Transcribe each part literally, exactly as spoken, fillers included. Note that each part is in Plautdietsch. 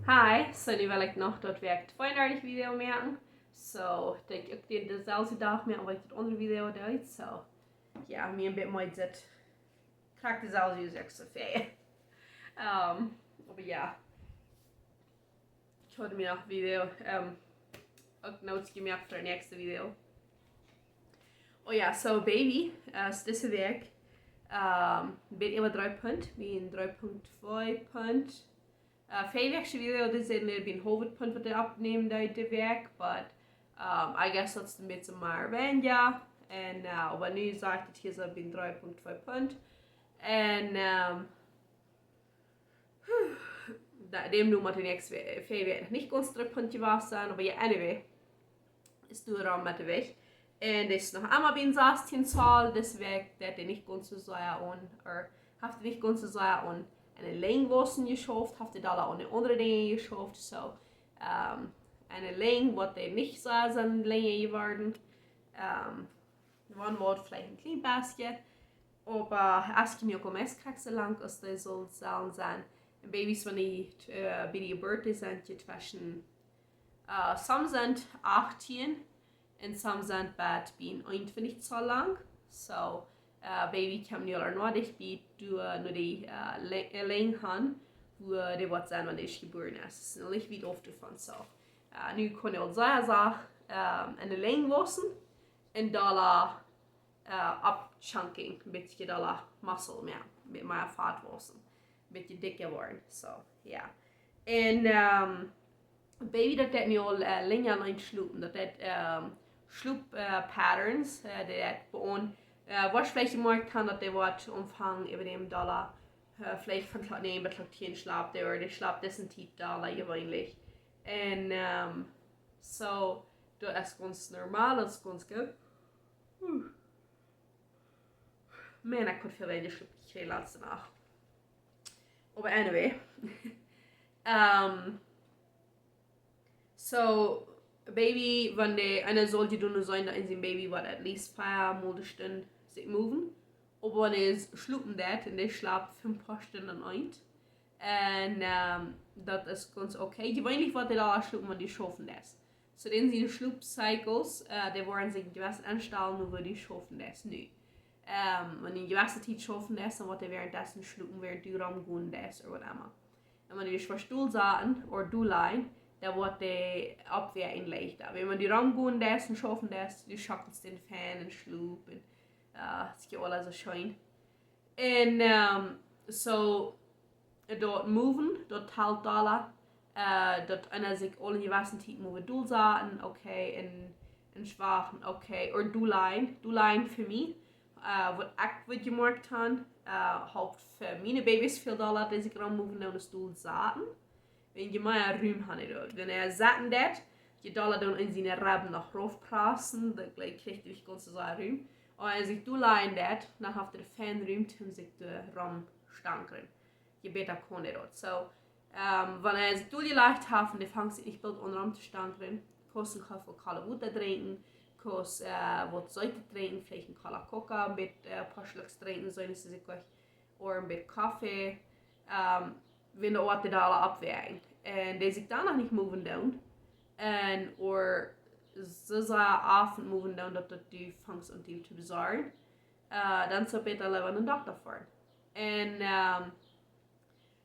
Hi, so nu well ekj noch daut Wäakj twee-un-dartich Video moaken. So, daut ekj uk dän, dänselwjen Dach moak aus ekj daut aundre Video deed. So, jo, mie een bät mea dit. Krakjt dänselwjen Dach aus ekj soo väl. Ähm, oba jo. Ekj haud mie noch Video, ähm, uk Notes jemoakt fa daut näakjste Video. Oh jo, so Baby, äh, es dise Wäakj, ähm, een bät äwa dree Punt, bie een dree Punkt twee Punt. Äh, väaje Wäakj sien Video, dee säd, bie een haulwet Punt waut dee oppnämen deed de Wäakj, but, ähm, I guess daut es een bät mea weinja. Un, äh, oba nu sajcht et hia soo bie een dree Punkt twee Punt. Un, ähm, da-, däm nu mott de näakjste väaje Wäakj noch nich gaunz dree Punt jewast sennen, oba jo, anyway. Es doa rom met de Wäakj. Un dee es noch emma bie een sastieen Zoll, dise Wäakj, daut dee nich gaunz soo sea aun, ooda haft dee nich gaunz soo sea aun, aun de Lenj wausen jeschauft, haft dee dolla aun de aundre Dinja jeschauft, so, ähm, aun de Lenj woat dee nich soo sea lenja jeworden. Ähm, wan woat veleicht een kjlien bät, oba es nu uk aul meist krakjt soo lang aus dee saul sellen sennen. Un Babys, wan dee, äh, bie de Jeburt sent, dee tweschen, äh, some sent achtieen un some sent bat bie eenuntwintich Zoll lang. So, äh, Baby kjemt nu aul noch dicht bie, doa no de, äh, Le-, äh, Lenj han, woo dee woat sennen, wan dee jebuaren es. Es noch nich wiet auf doavon, so. Äh, nu kaun dee aul sea sacht, ähm, aun de Lenj wausen un dolla, äh, oppchunking, een bät dolla muscle, jo, met mea Fat wausen, een bät dikja woaren, so, jo. Un, ähm, Baby, daut deit nu aul, äh, lenja lang schlopen, daut deit, ähm, Schlop, äh, patterns, äh, dee deit bie ons, äh, woat veleicht jemoakt han, daut dee woat aunfangen äwa däm dolla, äh, veleicht von Klock näajen bat Klock tieen schlapt dee, ooda dee schlapt dise Tiet dolla jeweenlich. Un, ähm, so, daut es gaunz normal, daut es gaunz goot. Huh. Man, ekj haud väl weinja Schlop jekjräajen latste Nacht. Oba anyway. Ähm, so, Baby, wan dee, eena saul jedonen sennen, daut een sien Baby woat at least vea mol de Stund sikj moven. Oba wan dee schlopen deit, un dee schlapt fa een poa Stunden aun eent. Un, ähm, daut es gaunz okay. Jeweenlich woat dee aul schlopen, wan dee schaufen es. So, dän siene Schlopcycles, äh, dee woaren sikj een jewesset enstalen, woo dee schaufen es nu. Ähm, wan dee een jewesse Tiet schaufen es, dan woat dee währenddessen schlopen, während dee romgonen es, ooda waut emma. Un wan dee sikj doa saten, ooda doa lajen, dan woat dee oppwaken leichta. Wan dee romgonen es un schaufen es, dee schackelt dän fein un schlopt un, äh, et es je aules soo scheen. Un, ähm, so, daut moven, daut halpt dolla, äh, daut eena sikj aul een jewesse Tiet mol doa saten, okay, un, un schwachen, okay, ooda doa lajen, doa lajen fa mie, äh, waut ekj wudd jemoakt han, äh, halpt fa miene Babys väl dolla, daut see sikj rommoven, dan es doa saten. Wan je mea Rum han dee doa. Wan hee sitten deit, je dolla dan en siene Rebben noch raufprassen, dan jlikj kjricht hee gaunz soo Rum. Un wan hee sikj doa lajen deit, dan haft hee fein Rum, om sikj doa rom stankren. Je bäta kaun hee daut. So, ähm, wan hee sikj doa jelajcht haft un dee fangt sikj nich boolt aun rom to stankren, kaust een Kopp kolet Wota drinkjen, kaust, äh, waut Seetet drinkjen, veleicht een kola Coca, een bät, äh, poa Schluck drinkjen, soo es et goot. Ooda een bät Koffe, ähm, wan de Oat doa aul oppwaken. Un dee sikj dan noch nich moven doonen, un ooda soo sea oft moven doonen, daut daut dee fangt aun dee to besorjen, äh, dan es et bäta leewa no een Dokta foaren. Un, ähm,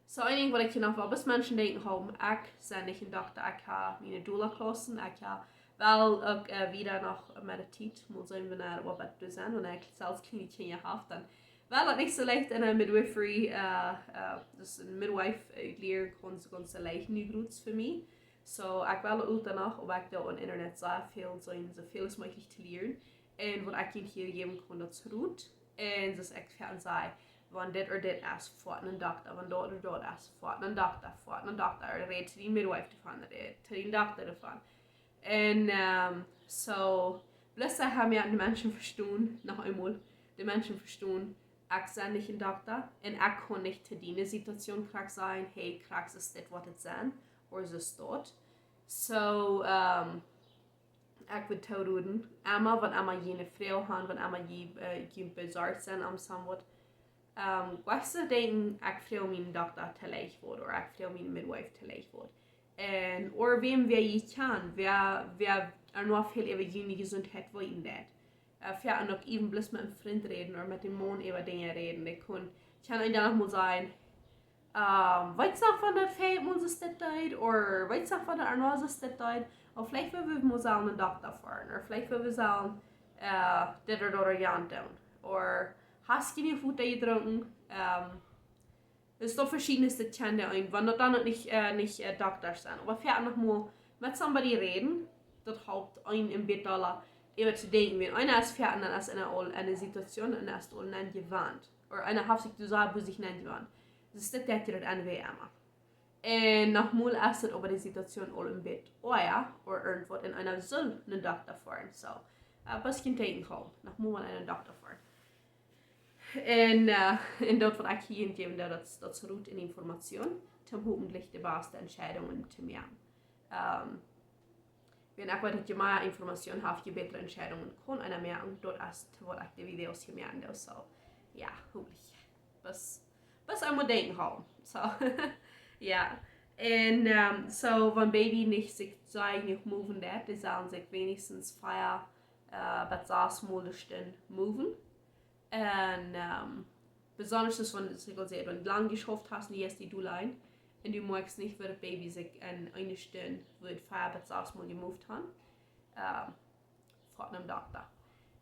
so een Dinkj waut ekj hia noch well bloos Menschen denkjen hoolen, ekj sie nich een Dokta, ekj hab miene Doula-Klaussen, ekj hab well uk, äh, wieda noch met de Tiet, mott seenen, wan ekj waut bäta sie, wan ekj selfst kjliene Kjinja hab, dan well daut nich soo leicht en een midwifery, äh, äh, daut een Midwife, äh, lieren kaun, soo gaunz soo leicht nu groots fa mie. So, ekj well daut uk dan noch, oba ekj doo opp Internet soo väl, soo, soo väl aus mäajlich to lieren. Un waut ekj junt hia jäwen kaun, daut es Rot. Un soo aus ekj väl saj, wan dit ooda dit es, foa no een Dokta, wan daut ooda daut es, foa no een Dokta, foa no een Dokta, ooda räd to dien Midwife doavon, räd to dien Dokta doavon. Un, ähm, so, bloos daut mie de Menschen vestonen, noch eemol, de Menschen vestonen, ekj sie nich een Dokta, un ekj kaun nich to diene Situation krakjt sajen, hey, krakjt es dit waut et es, ooda es daut. So, ähm, ekj wudd tooroden, emma, wan emma jie eene Froag han, wan emma jie, äh, jie besorcht sent om somewhat, ähm, waut to denkjen, ekj froag mienen Dokta toojlikj waut, ooda ekj froag miene Midwife toojlikj waut. Un, or wäm wäa jie kjanen, wäa, wäa ea noch väl äwa june Jesuntheit weeten deit. Äh, fa uk even bloos met een Frint räden ooda met dän Maun äwa Dinja räden. Dee kunn, kaun een dan noch mol sajen, ähm, weetst noch, wan daut fält, ons es dit deed, or weetst noch, wan daut aun ons es dit deed, ooda veleicht well wie mol sellen no dän Dokta foaren, ooda veleicht well wie sellen, äh, dit ooda daut ooda jant doonen, ooda hast du jenuach Wota jedrunken, ähm, es doa veschiedne Dinja, wan daut dan noch nich, äh, nich, äh, Doktasch sent. Oba fa noch mol met somebody räden, daut halpt eenem een bät doa äwa to denkjen. Wan eena es fa, dan es eena aul enne Situation un es aul nenjewant. Ooda eena haft sikj doa soo bie sikj nenjewant. Daut es dit, daut jie daut enne Wajch emma. Un noch mol es daut äwa de Situation aul een bät oaja, ooda irjentwaut, un eena saul no dän Dokta foaren. So, äh, bloos kjennen denkjen, komm, noch mol no dän Dokta foaren. Un, äh, un daut waut ekj hia jäwen doo, daut, daut es Rot un Information, om hopentlich de baste Entscheidungen to moaken. Ähm, wan ekj weet, daut jie mea Information haben, je bätre Entscheidungen kaun eena moaken, daut es waut ekj de Videos hia moaken doo. So, jo, hopentlich. Bloos, bloos eemol denkjen hoolen. So, jo. Un, ähm, so, wan Baby nich sikj soo jenuach moven deit, dee sellen sikj weens fia, äh, bat sas Mol de Stund moven. Un, ähm, besonda es, wan, soo aus ekj säd, wan du lang jeschauft hast, nich es die du allein. Un du moakst nich, woo daut Baby sikj en eene Stund woat fia bat sas Mol jemoovt haben. Ähm, foat no dän Dokta.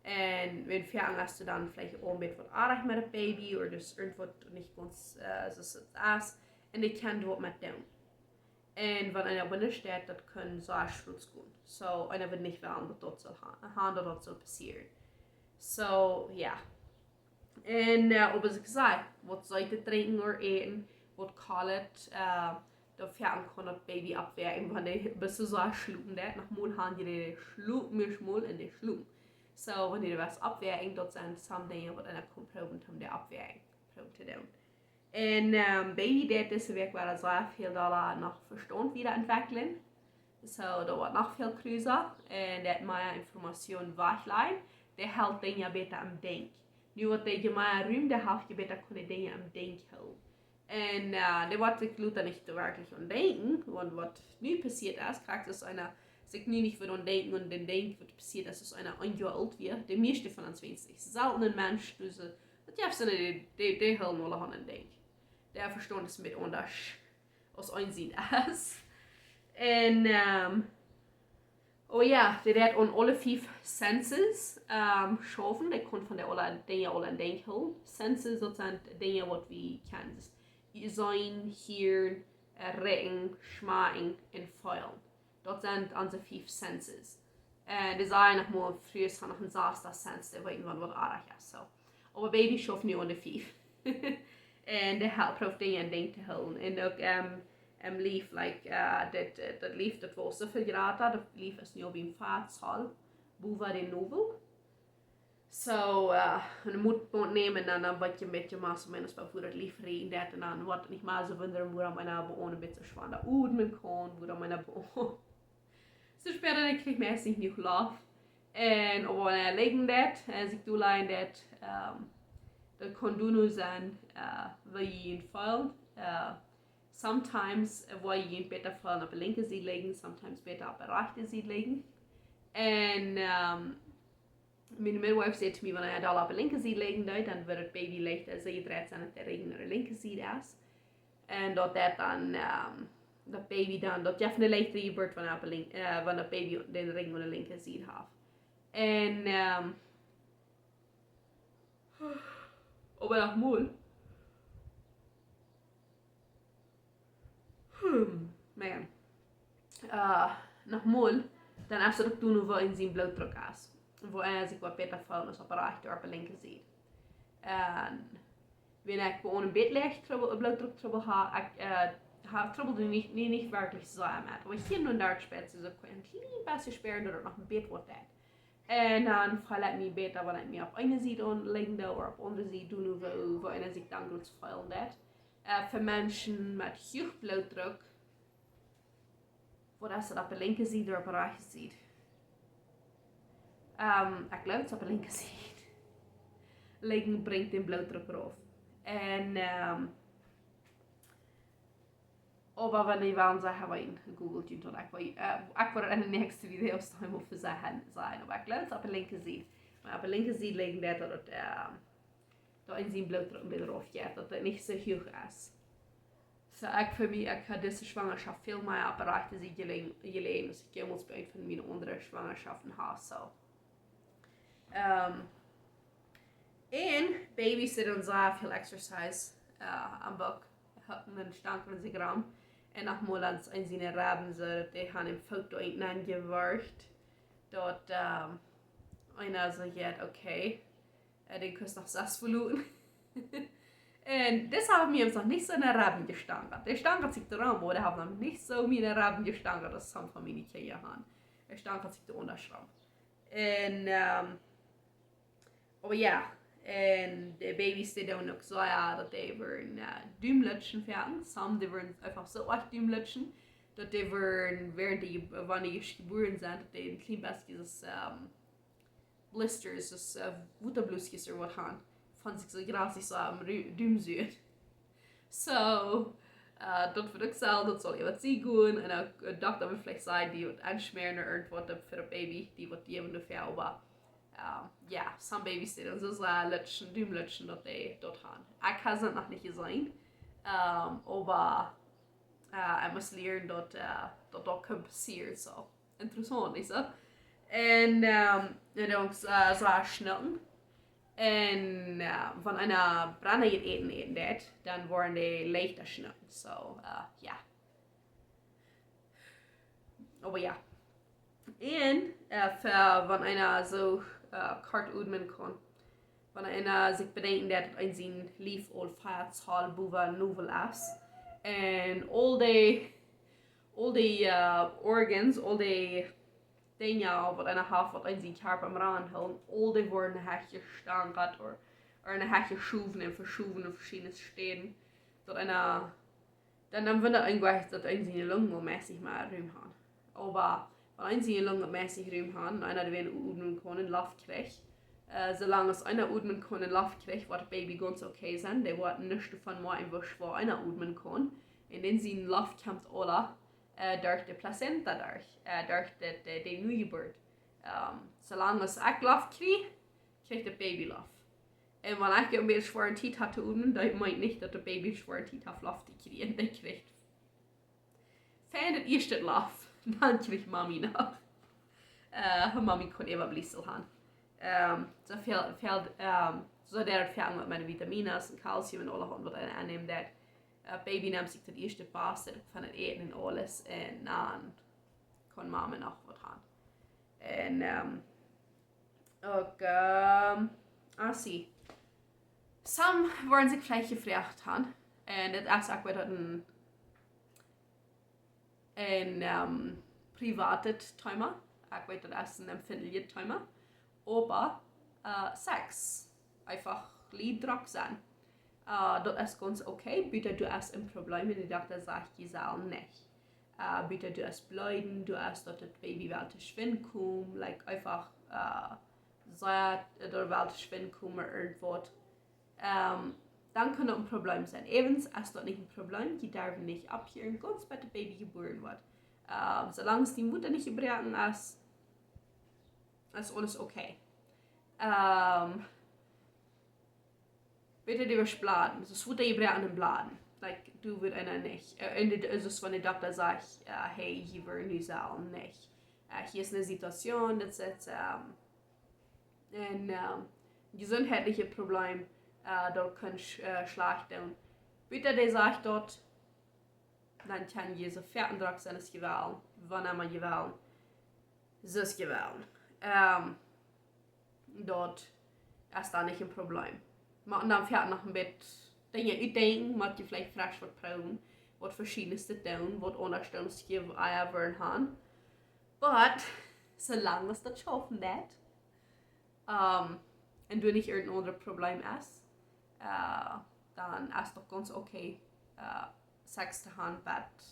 Un wan fa hast du dan veleicht aul een bät waut oajch met daut Baby, ooda daut es irjentwaut nich gaunz, äh, soo aus et es. Un dee kaun doa waut met doonen. Un wan eena benne steit, daut kaun soo schwind gonen. So, eena woat nich wellen, daut daut saul ha-, haben, daut daut saul passieren. So, jo. Un, äh, oba soo aus ekj säd, waut Seetet drinkjen ooda äten, waut Kolt, äh, daut fa kaun daut Baby oppwakjen, wan dee bat soo schlopen deit, noch mol haben dee schlopen, mea mol un dee schlopen. So, wan dee bat oppwakjen, daut sent some Dinja, waut eena kaun proowen, om dee oppwakjen, proowen to doonen. Un, ähm, Baby deit dise Wäakj wada soo väl dolla noch Vestaunt wieda entwekjlen. So, daut woat noch väl krusa. Un daut mea Information wajchlajen, dee helt Dinja bäta aum Denkj. Nu woat dee je mea Rum dee haft, je bäta kaun dee Dinja aum Denkj hoolen. Un, äh, dee woat sikj lota nich werkjlich aun denkjen, wan waut nu passieet es, krakjt aus eena sikj nu nich woat aun denkjen un dan denkjt, waut passieet es, aus eena een Joa oolt wia. De mieeschte von ons weeten nich. Selten een Mensch, du se, daut jeft soone, dee, dee, dee hoolen aule aun en denkj. Dee Vestaunt es een bät aundasch aus ons sien es. Un, ähm, oh jo, dee deit aun aule fief senses, ähm, schaufen. Dee kaun von dee aule Dinja aul en Denkj hoolen. Senses, daut sent Dinja, waut wie kjennen. Seenen, hieren, äh, rikjen, schmakjen un feelen. Daut sent onse fief senses. Un dee sajen noch mol, Frues haben noch een sasten Sens, dee weeten, wan waut oajch es. So. Oba Baby schauft nu aun de fief. Un dee ha-, prooft Dinja en Denkj to hoolen. Un uk, ähm, em Lief, like, äh, daut, äh, daut Lief, daut woat soo väl jrata, daut Lief es nu opp een Fazol, bowa dän Novel. So, äh, un de Moot nämen un dan een bät, een bät más o menos, waut daut Lief rieekjen deit. Un dan woat nich mea soo wundren, wuarom eena een bät schwanda odmen kaun, wuarom eena soo spät, dan kjricht eena meist nich jenuach Loft. Un oba wan eena lijen deit, un sikj doa lijen deit, ähm, daut kaun dan uk sennen, äh, woo jie junt feelen. Äh, sometimes, äh, woa jie junt bäta feelen opp de linkje Sied lijen, sometimes bäta opp de rajchte Sied lijen. Un, ähm, miene Midwife säd to mie, wan eena doa opp de linkje Sied lijen deit, dan woat daut Baby leicht, äh, soo jedreit sennen, daut de Rigjen no de linkje Sied es. Un daut daut dan, ähm, daut Baby dan, daut jeft eene leichtere Jeburt, wan daut link-, äh, wan daut Baby dän Rigjen aun de linkje Sied haft. Un, ähm, oba noch mol. Hmm, man. Äh, noch mol, dan es daut uk dan, woo een sien Blootdruck es. Woo eena sikj waut bäta feelt aus opp de rajchte ooda opp de linkje Sied. Un wan ekj bie een bät leicht Trubbel, Blootdruck Trubbel ha, ekj, äh, ha Trubbel, dee nich, nich, nich werkjlich soo met. Oba hia un doa spieet see soo een kjlien bät spieren, daut et noch een bät waut deit. Un dan feel ekj mie bäta, wan ekj mie opp eene Sied aunlijen doo, ooda opp de aundre Sied doo, woo, woo eena sikj dan goot feelen deit. Äh, fa Menschen met huach Blootdruck, waut es daut, opp de linkje Sied ooda opp de rajchte Sied? Ähm, ekj jleew, et es opp de linkje Sied. Lijen brinjt dän Blootdruck rauf. Un, ähm, Oba wan jie wellen secha, wan jie googlen, dan ekj woa, äh, ekj woa daut en de näakjste Videos noch eemol fa secha sennen. Oba ekj jleew, daut es opp de linkje Sied. Oba opp de linkje Sied lijen daut, daut, äh, daut een sien Bloot een bät rauf jeit, daut daut nich soo huach es. So ekj fa mie, ekj hab dise Schwangerschaft väl mea opp de rajchte Sied jeläajen, jeläajen aus ekj jemols bie eene von miene aundre Schwangerschaften haud, so. Ähm, un Babys doonen sea väl exercise, äh, aum Buck, hocken un stanken sikj rom. Un noch mol aun siene Rebben, soo daut dee aun dän Foot doa eent aunjeworft. Daut, ähm, eena soo jeit, okay, äh, dee kunn noch sas veloten. Un dis haft mie noch nich soo enne Rebben jestanken. Dee stank sikj doa rom, oba dee haft noch nich soo mie enne Rebben jestanken aus some von miene Kjinja han. Dee stank sikj doa aundasch rom. Un, ähm, oba jo, un de Babys, dee doonen uk soo, jo, daut dee wellen, äh, Dumen lutschen foaken. Some, dee wellen eefach soo oft Dumen lutschen, daut dee wellen, wäarent dee, wan dee jebuaren sent, daut dee een kjlien bät soo, ähm, blisters, soo, äh, Wotabluskjes ooda waut han, von sikj soo grasich soo aum Ru-, Dum suen. So, äh, daut woat uk soo, daut saul irjentwua gonen. Un uk, äh, Dokta woat veleicht sennen, dee woat aunschmäaren ooda irjentwaut fa daut Baby, dee woat jäwen doafäa, oba, ähm, jo, some Babys, dee doonen soo sea lutschen, Dum lutschen, daut dee daut han. Ekj hab see noch nich jeseenen. Ähm, oba, äh, ekj mott lieren daut, äh, daut daut kaun passieren, so. Interessaunt, nich soo? Un, ähm, jo, dan, äh, soo schnucken. Un, äh, wan eena brennendet Äten äten deit, dan woaren dee leichta schnucken. So, äh, jo. Oba jo. Un, äh, fa wan eena soo, äh, kort odmen kaun. Wan eena sikj bedenkjt daut een sien Lief aul vea Zoll bowen Novel es. Un aul dee, aul dee, äh, organs, aul dee Dinja, waut eena haft, waut een sien Kjarpa aum Rannen hoolen, aul dee woaren hecha jestanken, ooda, ooda hecha jeschowen un veschowen opp veschiedne Städen. Daut eena, dan, dan wundad een nich, daut een siene Lungen aul meist nich mea Rum han. Oba wan een siene Lungen aul meist nich Rum han, un eena doawäajen odmen kaun un Loft kjricht, äh, soo lang aus eena odmen kaun un Loft kjricht, woat daut Baby gaunz okay sennen. Dee woat nuscht doavon moakjen, woo schwoa eena odmen kaun. Un dan siene Loft kjemt aula, äh, derch de Plazenta derch, äh, derch de, de, de Nojeburt. Ähm, soo lang aus ekj Loft kjrie, kjricht daut Baby Loft. Un wan ekj een bät schwoare Tiet hab to odmen, daut meent nich, daut daut Baby schwoare Tiet haft Loft to kjrieen. Dee kjricht fein daut ieeschte Loft, dan kjricht Mami noch. Äh, Mami kaun äwa Bliesel han. Ähm, soo väl, väl, ähm, soo daut väl met miene Vitaminen un Kalzium un aule Hoat, waut eena aunnämen deit. Äh, Baby nemt sikj daut ieeschte Bast, daut von daut Äten un aules. Un dan kaun Mama noch waut han. Un, ähm, uk, ähm, ah, see. Some woaren sikj veleicht jefroagt han. Un daut es uk wada een, een, ähm, privatet Thema. Ekj weet, daut es een empfindlichet Thema. Oba, äh, Sex. Eefach lied drock sennen. Äh, daut es gaunz okay, buta du hast een Problem un de Dokta sajcht, jie sellen nich. Äh, buta du hast Bleeden, du hast daut daut Baby well to schwind komen, like, eefach, äh, sajcht, daut well to schwind komen, irjentwaut. Ähm, dan kaun daut een Problem sennen. Äwent es daut nich een Problem, jie derwen nich opphieren, gaunz bat daut Baby jebuaren woat. Ähm, soo lang aus dee Mutta nich jebroaken es, es aules okay. Ähm, Bitte die Bladen. Soo es waut dee jebroaken en Bladen. Like, du wudd eena nich. Äh, un dit es, soo aus wan de Dokta sajcht, äh, hey, hia woat nu sellen nich. Äh, hia es eene Situation, daut es, ähm, een, ähm, jesuntheitlichet Problem, äh, daut kaun sch-, äh, schlajcht doonen. Buta dee sajcht daut, dan kaun jie soo foaken drock sennen aus jie wellen, wanea jie wellen. Soo aus jie wellen. Ähm, daut es dan nich een Problem. Oba dan foaken noch een bät Dinja utdenkjen, mott jie veleicht fresch waut proowen, waut veschiednet doonen, waut aundasch doonen aus jie ea wellen han. But, soo lang aus daut schaufen deit, ähm, un du nich irjent een aundret Problem hast, äh, dan es daut gaunz okay, äh, Sex to han, bat,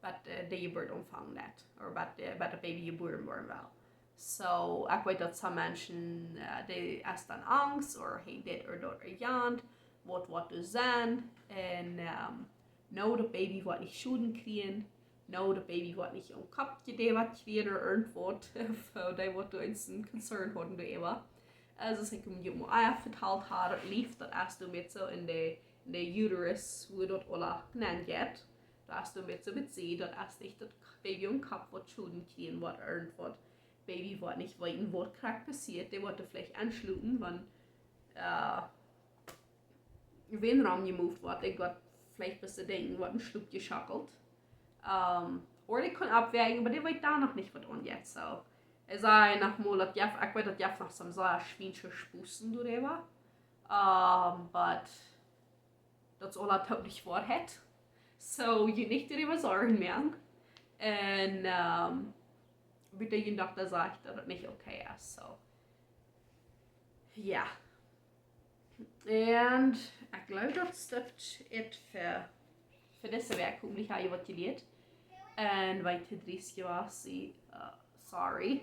bat, äh, de Jeburt aunfangen deit, ooda bat, äh, bat daut Baby jebuaren woaren well. So, ekj weet daut some Menschen, äh, dee es dan Angst, ooda hey, dit ooda daut ooda jant, waut, waut to sennen, un, ähm, No, daut Baby woat nich Schoden kjrieen. No, daut Baby woat nich om Kopp jedäwat kjrieen ooda irjentwaut. Fa dee waut doa een concern hauden doaräwa. Aulsoo, ekj mott junt mau ea vetalen, daut Lief, daut es doa met soo en de, en de uterus, wua daut aula nenn jeit. Daut es doa met soo met see, daut es nich daut Baby om Kopp waut Schoden kjrieen woat ooda irjentwaut. Baby woat nich weeten waut krakjt passieet. Dee woat veleicht enschlopen, wan, äh, wan rom jemoved woat, dee woat veleicht bloos denkjen, woat en Schlop jeschockelt. Ähm, ooda dee kaun aufwäajen, oba dee weet dan noch nich waut aunjeit, soo. Ekj saj noch mol, daut jeft, ekj weet, daut jeft noch soone sea schwiensche Späße doaräwa. Ähm, but daut es aula totally Woarheit. Soo, junt nich doaräwa Sorjen moaken. Un, ähm, bat de Dokta sajcht daut daut nich okay es, soo. Jo. Un ekj jleew daut es daut fa, fa dise Wäakj. Hopentlich ha jie waut jelieet. Un wan ekj too driest jewast sie, äh, sorry.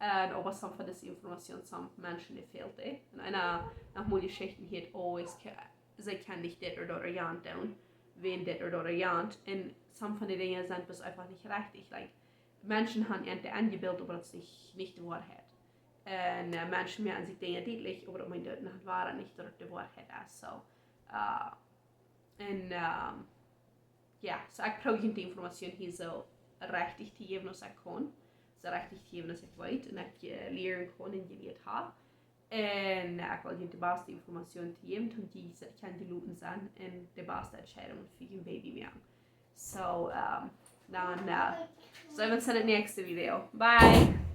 Un oba some von dise Information, some Menschen dee fält, ä. Un eena noch mol Jeschichten hieet, oh, es ke-, see kjennen nich dit ooda daut ooda jant doonen, wan dit ooda daut ooda jant. Un some von de Dinja sent bloos eefach nich rajcht. Like, Menschen haben an de enjebilt, oba daut es nich, nich de Woarheit. Un, äh, Menschen moaken sikj Dinja dietlich, oba daut meent daut noch nich daut de Woarheit es, soo. Äh, un, ähm, jo, soo ekj proow junt de Information hia soo rajcht to jäwen aus ekj kaun. Soo rajcht to jäwen aus ekj weet un ekj, äh, lieren kaun un jelieet ha. Un, äh, ekj well junt de baste Information jäwen, om jie se-, kjennen jeloten sennen un de baste Entscheidunk fa jun Baby moaken. Soo, ähm, dan, äh, seenen wie ons en daut näakjste Video. Bye!